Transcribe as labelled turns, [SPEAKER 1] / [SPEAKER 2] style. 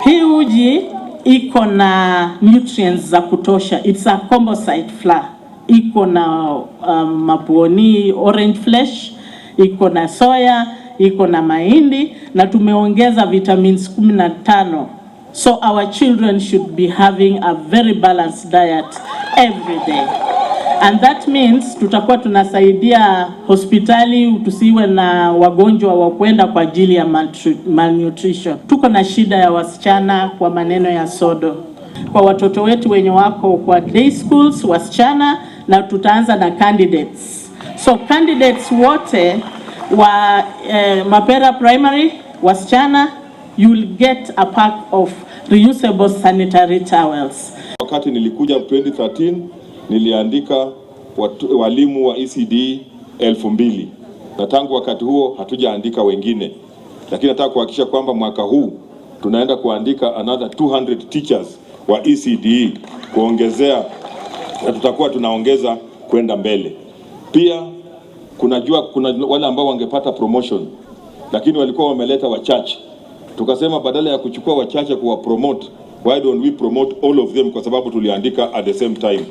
[SPEAKER 1] Hii uji iko na nutrients za kutosha. It's a composite flour. Iko na mabuoni, orange flesh, iko na soya, iko na mahindi na tumeongeza vitamins 15. So our children should be having a very balanced diet every day. And that means tutakuwa tunasaidia hospitali tusiwe na wagonjwa wa kwenda kwa ajili ya malnutrition. Tuko na shida ya wasichana kwa maneno ya sodo, kwa watoto wetu wenye wako kwa day schools wasichana, na tutaanza na candidates. So candidates wote wa Mapera Primary wasichana, you will get a pack of reusable sanitary towels.
[SPEAKER 2] Wakati nilikuja 2013 niliandika walimu wa ECD 2000 na tangu wakati huo hatujaandika wengine, lakini nataka kuhakikisha kwamba mwaka huu tunaenda kuandika another 200 teachers wa ECD kuongezea, na tutakuwa tunaongeza kwenda mbele. Pia kunajua kuna wale ambao wangepata promotion lakini walikuwa wameleta wachache, tukasema badala ya kuchukua wachache kuwa promote, why don't we promote all of them, kwa sababu tuliandika at the same time.